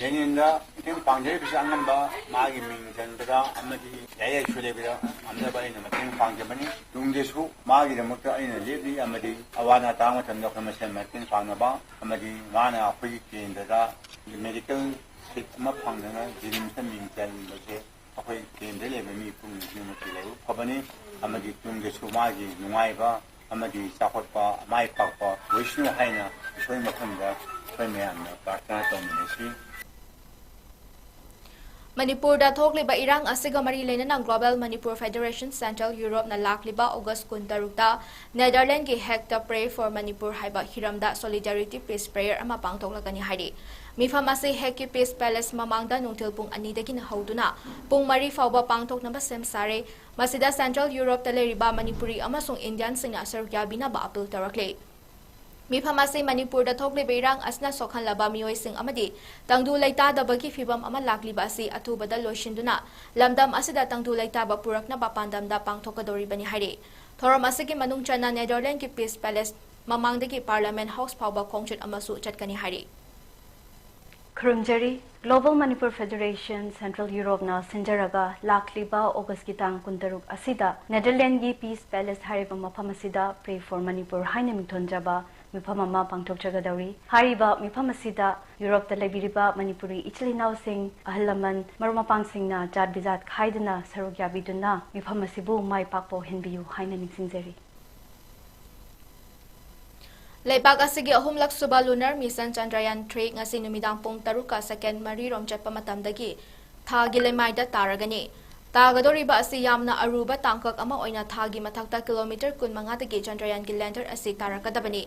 ꯂꯦꯅꯤꯟꯗ ꯃꯇꯦꯡ ꯄꯥꯡꯖꯔꯤꯕꯁꯤ ꯑꯉꯝꯕ ꯃꯥꯒꯤ ꯃꯤꯡ ꯆꯟꯕꯗ ꯑꯃꯗꯤ ꯂꯥꯏꯔꯤꯛ ꯂꯥꯏꯁꯨ ꯂꯩꯕꯗ ꯉꯝꯅꯕ ꯑꯩꯅ ꯃꯇꯦꯡ ꯄꯥꯡꯖꯕꯅꯤ꯫ ꯇꯨꯡꯗꯁꯨ ꯃꯥꯒꯤꯗꯃꯛꯇ ꯑꯩꯅ ꯂꯦꯞꯂꯤ ꯑꯃꯗꯤ ꯑꯋꯥ ꯑꯅꯥ ꯇꯥꯕ ꯃꯇꯝꯗ ꯑꯩꯈꯣꯏ ꯃꯁꯦꯟ ꯃꯇꯦꯡ ꯄꯥꯡꯅꯕ ꯑꯃꯗꯤ ꯃꯥꯅ ꯑꯩꯈꯣꯏꯒꯤ ꯀꯦꯟꯗ꯭ꯔꯗ ꯃꯦꯗꯤꯀꯦꯜ ꯁꯤꯠ ꯑꯃ ꯐꯪꯗꯅ ꯖꯤꯅꯤꯝꯁꯇ ꯃꯤꯡ ꯆꯟꯕꯁꯦ ꯑꯩꯈꯣꯏ ꯀꯦꯟꯗ꯭ꯔ ꯂꯩꯕ ꯃꯤ ꯄꯨꯝꯅꯃꯛꯀꯤ ꯂꯥꯏꯕꯛ ꯐꯕꯅꯤ ꯑꯃꯗꯤ ꯇꯨꯡꯗꯁꯨ ꯃꯥꯒꯤ ꯅꯨꯡꯉꯥꯏꯕ ꯑꯃꯗꯤ ꯆꯥꯎꯈꯠꯄ, ꯃꯥꯏ ꯄꯥꯛꯄ ꯑꯣꯏꯁꯅꯨ ꯍꯥꯏꯅ ꯏꯁꯣꯔ ꯃꯐꯝꯗ ꯑꯩꯈꯣꯏ ꯃꯌꯥꯝꯅ ꯄ꯭ꯔꯥꯔꯊꯅꯥ ꯇꯧꯃꯤꯟꯅꯁꯤ꯫ ꯃꯅꯤꯄꯨꯔꯗ ꯊꯣꯛꯂꯤꯕ ꯏꯔꯥꯡ ꯑꯁꯤꯒ ꯃꯔꯤ ꯂꯩꯅꯅ Global Manipur Federation Central Europeꯅ ꯂꯥꯛꯂꯤꯕ ꯑꯣꯒꯁ ꯀꯨꯟꯇꯔꯨꯛꯇ ꯅꯦꯗꯔꯂꯦꯟꯗꯒꯤ ꯍꯦꯒꯇ Pray for Manipur ꯍꯥꯏꯕ ꯍꯤꯔꯝꯗ Solidarity Peace Prayer ꯑꯃ ꯄꯥꯡꯊꯣꯛꯂꯒꯅꯤ ꯍꯥꯏꯔꯤ꯫ ꯃꯤꯐꯝ ꯑꯁꯤ ꯍꯦꯒꯀꯤ Peace Palace ꯃꯃꯥꯡꯗ ꯅꯨꯡꯊꯤꯜ ꯄꯨꯡ ꯑꯅꯤꯗꯒꯤꯅ ꯍꯧꯗꯨꯅ ꯄꯨꯡ ꯃꯔꯤ ꯐꯥꯎꯕ ꯄꯥꯡꯊꯣꯛꯅꯕ ꯁꯦꯝ ꯁꯥꯔꯦ꯫ ꯃꯁꯤꯗ Central Europeꯇ ꯂꯩꯔꯤꯕ ꯃꯅꯤꯄꯨꯔꯤ ꯑꯃꯁꯨꯡ ꯏꯟꯗꯤꯌꯟꯁꯤꯡꯅ ꯁꯔꯨꯛ ꯌꯥꯕꯤꯅꯕ ꯑꯄꯤꯜ ꯇꯧꯔꯛꯂꯤ꯫ ꯃꯤꯐꯝ ꯑꯁꯤ ꯃꯅꯤꯄꯨꯔꯗ ꯊꯣꯛꯂꯤꯕ ꯏꯔꯥꯡ ꯑꯁꯤꯅ ꯁꯣꯛꯍꯜꯂꯕ ꯃꯤꯑꯣꯏꯁꯤꯡ ꯑꯃꯗꯤ ꯇꯪꯗꯨ ꯂꯩꯇꯥꯗꯕꯒꯤ ꯐꯤꯚꯝ ꯑꯃ ꯂꯥꯛꯂꯤꯕ ꯑꯁꯤ ꯑꯊꯨꯕꯗ ꯂꯣꯏꯁꯤꯟꯗꯨꯅ ꯂꯝꯗꯝ ꯑꯁꯤꯗ ꯇꯪꯗꯨ ꯂꯩꯇꯥꯕ ꯄꯨꯔꯛꯅꯕ ꯄꯥꯟꯗꯝꯗ ꯄꯥꯡꯊꯣꯛꯀꯗꯧꯔꯤꯕꯅꯤ ꯍꯥꯏꯔꯤ꯫ ꯊꯧꯔꯝ ꯑꯁꯤꯒꯤ ꯃꯅꯨꯡ ꯆꯟꯅ ꯅꯦꯗꯔꯂꯦꯟꯗꯒꯤ Peace Palace ꯃꯃꯥꯡꯗꯒꯤ Parliament House ꯐꯥꯎꯕ ꯈꯣꯡꯆꯠ ꯑꯃꯁꯨ ꯆꯠꯀꯅꯤ ꯍꯥꯏꯔꯤ꯫ ꯈꯨꯔꯨꯝꯖꯔꯤ꯫ Global Manipur Federation Central Europeꯅ ꯁꯤꯟꯖꯔꯒ ꯂꯥꯛꯂꯤꯕ ꯑꯣꯒꯁꯀꯤ ꯇꯥꯡ ꯀꯨꯟꯇꯔꯨꯛ ꯑꯁꯤꯗ ꯅꯦꯗꯔꯂꯦꯟꯗꯒꯤ Peace Palace ꯍꯥꯏꯔꯤꯕ ꯃꯐꯝ ꯑꯁꯤꯗ Pray for Manipur ꯍꯥꯏꯅ ꯃꯤꯡꯊꯣꯟꯖꯕ ꯃꯤꯐꯝ ꯑꯃ ꯄꯥꯡꯊꯣꯛꯆꯒꯗꯧꯔꯤ꯫ ꯍꯥꯏꯔꯤꯕ ꯃꯤꯐꯝ ꯑꯁꯤꯗ ꯌꯨꯔꯣꯞꯇ ꯂꯩꯕꯤꯔꯤꯕ ꯃꯅꯤꯄꯨꯔꯤ ꯏꯆꯤꯜ ꯏꯅꯥꯎꯁꯤꯡ, ꯑꯍꯜ ꯂꯃꯟ, ꯃꯔꯨꯞ ꯃꯄꯥꯡꯁꯤꯡꯅ ꯖꯥꯠ ꯕꯤꯖꯥꯠ ꯈꯥꯏꯗꯅ ꯁꯔꯨꯛ ꯌꯥꯕꯤꯗꯨꯅ ꯃꯤꯐꯝ ꯑꯁꯤꯕꯨ ꯃꯥꯏ ꯄꯥꯛꯄ ꯑꯣꯏꯍꯟꯕꯤꯌꯨ ꯍꯥꯏꯅ ꯅꯤꯡꯁꯤꯡꯖꯔꯤ꯫ ꯂꯩꯕꯥꯛ ꯑꯁꯤꯒꯤ ꯑꯍꯨꯝꯂꯛ ꯁꯨꯕ lunar mission Chandrayaan three ꯉꯁꯤ ꯅꯨꯃꯤꯗꯥꯡ ꯄꯨꯡ ꯇꯔꯨꯛꯀ ꯁꯦꯀꯦꯟ ꯃꯔꯤꯔꯣꯝ ꯆꯠꯄ ꯃꯇꯝꯗꯒꯤ ꯊꯥꯒꯤ ꯂꯩꯃꯥꯏꯗ ꯇꯥꯔꯒꯅꯤ꯫ ꯇꯥꯒꯗꯧꯔꯤꯕ ꯑꯁꯤ ꯌꯥꯝꯅ ꯑꯔꯨꯕ ꯇꯥꯡꯀꯛ ꯑꯃ ꯑꯣꯏꯅ ꯊꯥꯒꯤ ꯃꯊꯛꯇ ꯀꯤꯂꯣꯃꯤꯇꯔ ꯀꯨꯟꯃꯉꯥꯗꯒꯤ ꯆꯟꯗ꯭ꯔꯌꯥꯟꯒꯤ lander ꯑꯁꯤ ꯇꯥꯔꯛꯀꯗꯕꯅꯤ꯫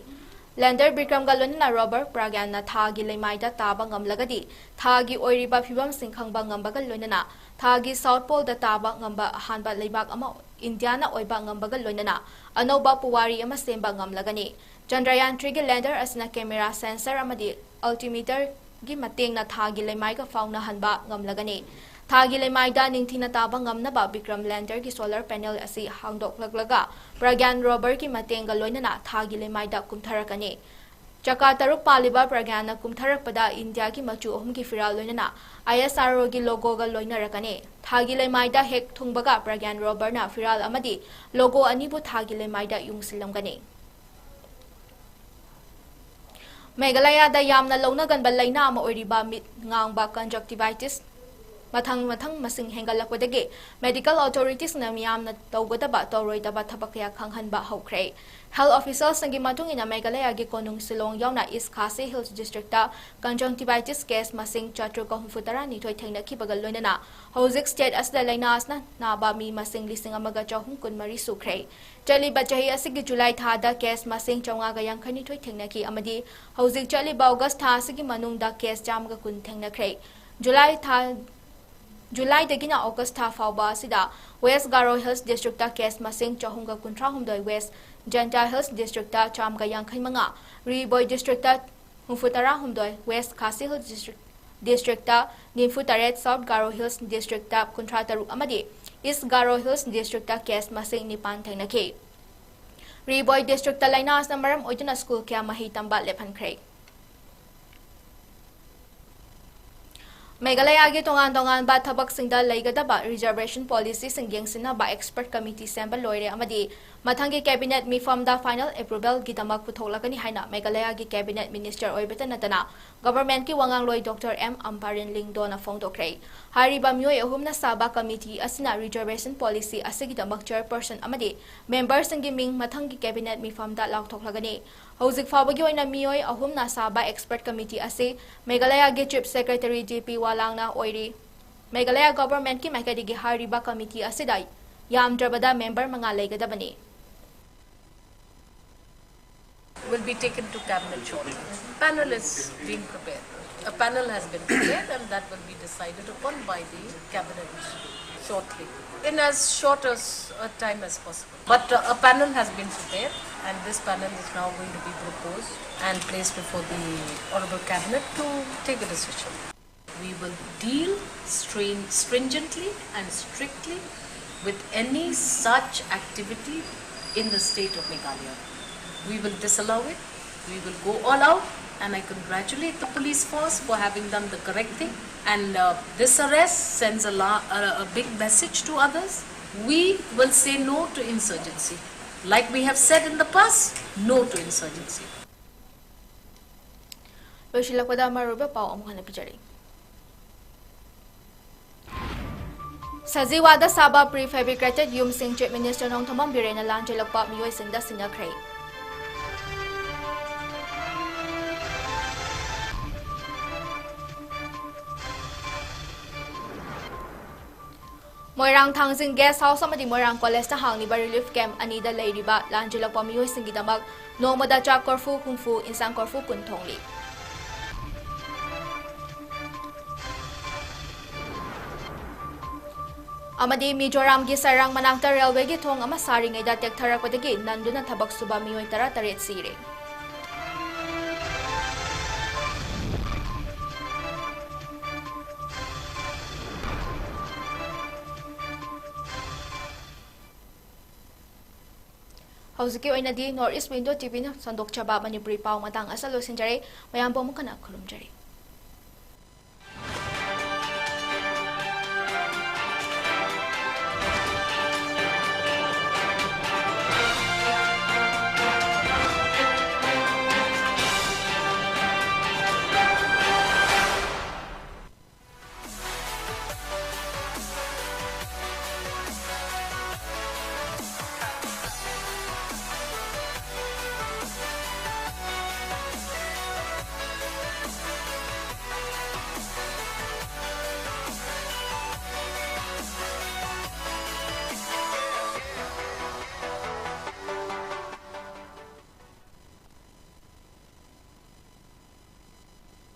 Lander ꯕꯤꯀ꯭ꯔꯝꯒ ꯂꯣꯏꯅꯅ rover ꯄ꯭ꯔꯒ꯭ꯌꯥꯟꯅ ꯊꯥꯒꯤ ꯂꯩꯃꯥꯏꯗ ꯇꯥꯕ ꯉꯝꯂꯒꯗꯤ ꯊꯥꯒꯤ ꯑꯣꯏꯔꯤꯕ ꯐꯤꯕꯝꯁꯤꯡ ꯈꯪꯕ ꯉꯝꯕꯒ ꯂꯣꯏꯅꯅ ꯊꯥꯒꯤ South Poleꯗ ꯇꯥꯕ ꯉꯝꯕ ꯑꯍꯥꯟꯕ ꯂꯩꯕꯥꯛ ꯑꯃ ꯏꯟꯗꯤꯌꯥꯅ ꯑꯣꯏꯕ ꯉꯝꯕꯒ ꯂꯣꯏꯅꯅ ꯑꯅꯧꯕ ꯄꯨꯋꯥꯔꯤ ꯑꯃ ꯁꯦꯝꯕ ꯉꯝꯂꯒꯅꯤ꯫ ꯆꯟꯗ꯭ꯔꯌꯥꯟ three ꯒꯤ lander ꯑꯁꯤꯅ camera, sensor ꯑꯃꯗꯤ altimeterꯒꯤ ꯃꯇꯦꯡꯅ ꯊꯥꯒꯤ ꯂꯩꯃꯥꯏꯒ ꯐꯥꯎꯅꯍꯟꯕ ꯉꯝꯂꯒꯅꯤ꯫ ꯊꯥꯒꯤ ꯂꯩꯃꯥꯏꯗ ꯅꯤꯡꯊꯤꯅ ꯇꯥꯕ ꯉꯝꯅꯕ ꯕꯤꯀ꯭ꯔꯝ landerꯒꯤ solar panel ꯑꯁꯤ ꯍꯥꯡꯗꯣꯛꯂꯛꯂꯒ ꯄ꯭ꯔꯒ꯭ꯌꯥꯟ roverꯒꯤ ꯃꯇꯦꯡꯒ ꯂꯣꯏꯅꯅ ꯊꯥꯒꯤ ꯂꯩꯃꯥꯏꯗ ꯀꯨꯝꯊꯔꯛꯀꯅꯤ꯫ ꯆꯀꯥ ꯇꯔꯨꯛ ꯄꯥꯜꯂꯤꯕ ꯄ꯭ꯔꯒ꯭ꯌꯥꯟꯅ ꯀꯨꯝꯊꯔꯛꯄꯗ ꯏꯟꯗꯤꯌꯥꯒꯤ ꯃꯆꯨ ꯑꯍꯨꯝꯒꯤ ꯐꯤꯔꯥꯜ ꯂꯣꯏꯅꯅ ISROꯒꯤ logoꯒ ꯂꯣꯏꯅꯔꯛꯀꯅꯤ꯫ ꯊꯥꯒꯤ ꯂꯩꯃꯥꯏꯗ ꯍꯦꯛ ꯊꯨꯡꯕꯒ ꯄ꯭ꯔꯒ꯭ꯌꯥꯟ roverꯅ ꯐꯤꯔꯥꯜ ꯑꯃꯗꯤ logo ꯑꯅꯤꯕꯨ ꯊꯥꯒꯤ ꯂꯩꯃꯥꯏꯗ ꯌꯨꯡꯁꯤꯜꯂꯝꯒꯅꯤ꯫ ꯃꯦꯘꯥꯂꯌꯥꯗ ꯌꯥꯝꯅ ꯂꯧꯅꯒꯟꯕ ꯂꯥꯏꯅꯥ ꯑꯃ ꯑꯣꯏꯔꯤꯕ ꯃꯤꯠ ꯉꯥꯡꯕ conjunctivitis ꯃꯊꯪ ꯃꯊꯪ ꯃꯁꯤꯡ ꯍꯦꯟꯒꯠꯂꯛꯄꯗꯒꯤ medical authoritiesꯅ ꯃꯤꯌꯥꯝꯅ ꯇꯧꯒꯗꯕ ꯇꯧꯔꯣꯏꯗꯕ ꯊꯕꯛ ꯀꯌꯥ ꯈꯪꯍꯟꯕ ꯍꯧꯈ꯭ꯔꯦ꯫ Health officialꯁꯤꯡꯒꯤ ꯃꯇꯨꯡ ꯏꯟꯅ ꯃꯦꯘꯥꯂꯌꯥꯒꯤ ꯀꯣꯅꯨꯡ ꯁꯤꯂꯣꯡ ꯌꯥꯎꯅ East Khasi Hills Districtꯇ conjunctivitis case ꯃꯁꯤꯡ ꯆꯥꯇ꯭ꯔꯨꯛꯀ ꯍꯨꯝꯐꯨꯇꯔꯥ ꯅꯤꯊꯣꯏ ꯊꯦꯡꯅꯈꯤꯕꯒ ꯂꯣꯏꯅꯅ ꯍꯧꯖꯤꯛ state ꯑꯁꯤꯗ ꯂꯥꯏꯅꯥ ꯑꯁꯤꯅ ꯅꯥꯕ ꯃꯤ ꯃꯁꯤꯡ ꯂꯤꯁꯤꯡ ꯑꯃꯒ ꯆꯍꯨꯝ ꯀꯨꯟꯃꯔꯤ ꯁꯨꯈ꯭ꯔꯦ꯫ ꯆꯠꯂꯤꯕ ꯆꯍꯤ ꯑꯁꯤꯒꯤ ꯖꯨꯂꯥꯏ ꯊꯥꯗ case ꯃꯁꯤꯡ ꯆꯥꯝꯃꯉꯥꯒ ꯌꯥꯡꯈꯩꯅꯤꯊꯣꯏ ꯊꯦꯡꯅꯈꯤ ꯑꯃꯗꯤ ꯍꯧꯖꯤꯛ ꯆꯠꯂꯤꯕ ꯑꯣꯒꯁ ꯊꯥ ꯑꯁꯤꯒꯤ ꯃꯅꯨꯡꯗ case ꯆꯥꯝꯃꯒ ꯀꯨꯟ ꯊꯦꯡꯅꯈ꯭ꯔꯦ꯫ ꯖꯨꯂꯥꯏ ꯊꯥ ꯖꯨꯂꯥꯏꯗꯒꯤꯅ ꯑꯣꯒꯁ ꯊꯥ ꯐꯥꯎꯕ ꯑꯁꯤꯗ West Garo Hills Districtꯇ case ꯃꯁꯤꯡ ꯆꯍꯨꯝꯒ ꯀꯨꯟꯊ꯭ꯔꯥ ꯍꯨꯝꯗꯣꯏ, West Jaintia Hills Districtꯇ ꯆꯥꯝꯃꯒ ꯌꯥꯡꯈꯩ ꯃꯉꯥ, ꯔꯤ ꯚꯣꯏ Districtꯇ ꯍꯨꯝꯐꯨꯇꯔꯥ ꯍꯨꯝꯗꯣꯏ, West Khasi Hills District Districtꯇ ꯅꯤꯐꯨ ꯇꯔꯦꯠ, South Garo Hills Districtꯇ ꯀꯨꯟꯊ꯭ꯔꯥ ꯇꯔꯨꯛ ꯑꯃꯗꯤ East Garo Hills Districtꯇ case ꯃꯁꯤꯡ ꯅꯤꯄꯥꯟ ꯊꯦꯡꯅꯈꯤ꯫ ꯔꯤ ꯚꯣꯏ Districtꯇ ꯂꯥꯏꯅꯥ ꯑꯁꯤꯅ ꯃꯔꯝ ꯑꯣꯏꯗꯨꯅ school ꯀꯌꯥ ꯃꯍꯩ ꯇꯝꯕ ꯂꯦꯞꯍꯟꯈ꯭ꯔꯦ꯫ ꯃꯦꯘꯥꯂꯌꯥꯒꯤ ꯇꯣꯉꯥꯟ ꯇꯣꯉꯥꯟꯕ ꯊꯕꯛꯁꯤꯡꯗ ꯂꯩꯒꯗꯕ reservation policyꯁꯤꯡ ꯌꯦꯡꯁꯤꯟꯅꯕ expert committee ꯁꯦꯝꯕ ꯂꯣꯏꯔꯦ ꯑꯃꯗꯤ ꯃꯊꯪꯒꯤ cabinet ꯃꯤꯐꯝꯗ final approvalꯒꯤꯗꯃꯛ ꯄꯨꯊꯣꯛꯂꯒꯅꯤ ꯍꯥꯏꯅ ꯃꯦꯘꯥꯂꯌꯥꯒꯤ cabinet minister ꯑꯣꯏꯕꯇ ꯅꯠꯇꯅ governmentꯀꯤ ꯋꯥꯉꯥꯡꯂꯣꯏ Doctor ꯑꯦꯝ ꯑꯝꯄꯥꯔꯤꯟ ꯂꯤꯡꯗꯣꯅ ꯐꯣꯡꯗꯣꯛꯈ꯭ꯔꯦ꯫ ꯍꯥꯏꯔꯤꯕ ꯃꯤꯑꯣꯏ ꯑꯍꯨꯝꯅ ꯁꯥꯕ committee ꯑꯁꯤꯅ reservation policy ꯑꯁꯤꯒꯤꯗꯃꯛ chairperson ꯑꯃꯗꯤ memberꯁꯤꯡꯒꯤ ꯃꯤꯡ ꯃꯊꯪꯒꯤ cabinet ꯃꯤꯐꯝꯗ ꯂꯥꯎꯊꯣꯛꯂꯒꯅꯤ꯫ ꯍꯧꯖꯤꯛ ꯐꯥꯎꯕꯒꯤ ꯑꯣꯏꯅ ꯃꯤꯑꯣꯏ ꯑꯍꯨꯝꯅ ꯁꯥꯕ expert committee ꯑꯁꯤ ꯃꯦꯘꯥꯂꯌꯥꯒꯤ Chief Secretary ꯖꯤ ꯄꯤ ꯋꯥꯂꯥꯡꯅ ꯑꯣꯏꯔꯤ꯫ ꯃꯦꯘꯥꯂꯌꯥ governmentꯀꯤ ꯃꯥꯏꯀꯩꯗꯒꯤ ꯍꯥꯏꯔꯤꯕ committee ꯑꯁꯤꯗ ꯌꯥꯝꯗ꯭ꯔꯕꯗ member ꯃꯉꯥ ꯂꯩꯒꯗꯕꯅꯤ꯫ Will be taken to cabinet shortly. Panel is being prepared. A panel has been prepared and that will be decided upon by the cabinet shortly, in as short as a time as possible. But uh, a panel has been prepared, and this panel is now going to be proposed and placed before the Honorable Cabinet to take a decision. We will deal stringently and strictly with any such activity in the state of Meghalaya. We will disallow it. We will go all out, and I congratulate the police force for having done the correct thing. And uh, this arrest sends a, la- a, a big message to others. We will say no to insurgency. Like we have said in the past, no to insurgency. ꯂꯣꯏꯁꯤꯜꯂꯛꯄꯗ ꯃꯔꯨꯑꯣꯏꯕ ꯄꯥꯎ ꯑꯃꯨꯛ ꯍꯟꯅ ꯄꯤꯖꯔꯤ꯫ ꯁꯖꯤꯋꯥꯗ ꯁꯥꯕ prefabricated ꯌꯨꯝꯁꯤꯡ Chief Minister Nongthombam ꯕꯤꯔꯦꯟꯅ ꯂꯥꯟ ꯆꯦꯜꯂꯛꯄ ꯃꯤꯑꯣꯏꯁꯤꯡꯗ ꯁꯤꯟꯅꯈ꯭ꯔꯦ꯫ ꯃꯣꯏꯔꯥꯡ ꯊꯥꯡꯖꯤꯡ Guest House ꯑꯃꯗꯤ ꯃꯣꯏꯔꯥꯡ College ꯇ ꯍꯥꯡꯂꯤꯕ relief camp ꯑꯅꯤꯗ ꯂꯩꯔꯤꯕ ꯂꯥꯟ ꯆꯦꯜꯂꯛꯄ ꯃꯤꯑꯣꯏꯁꯤꯡꯒꯤꯗꯃꯛ ꯅꯣꯡꯃꯗ ꯆꯥꯛ ꯀꯣꯔꯐꯨ ꯍꯨꯝꯐꯨ, ꯏꯟꯁꯥꯡ ꯀꯣꯔꯐꯨ ꯀꯨꯟ ꯊꯣꯡꯂꯤ꯫ ꯑꯃꯗꯤ ꯃꯤꯖꯣꯔꯥꯝꯒꯤ ꯁꯩꯔꯥꯡ ꯃꯅꯥꯛꯇ railway ꯒꯤ ꯊꯣꯡ ꯑꯃ ꯁꯥꯔꯤꯉꯩꯗ ꯇꯦꯛꯊꯔꯛꯄꯗꯒꯤ ꯅꯟꯗꯨꯅ ꯊꯕꯛ ꯁꯨꯕ ꯃꯤꯑꯣꯏ ꯇꯔꯥ ꯇꯔꯦꯠ ꯁꯤꯔꯦ꯫ ꯍꯧꯖꯤꯛꯀꯤ ꯑꯣꯏꯅꯗꯤ North East Window T V ꯅ ꯁꯟꯗꯣꯛꯆꯕ ꯃꯅꯤꯄꯨꯔꯤ ꯄꯥꯎ ꯃꯇꯥꯡ ꯑꯁꯤꯗ ꯂꯣꯏꯁꯤꯟꯖꯔꯦ꯫ ꯃꯌꯥꯝꯕꯨ ꯑꯃꯨꯛ ꯍꯟꯅ ꯈꯨꯔꯨꯝꯖꯔꯤ꯫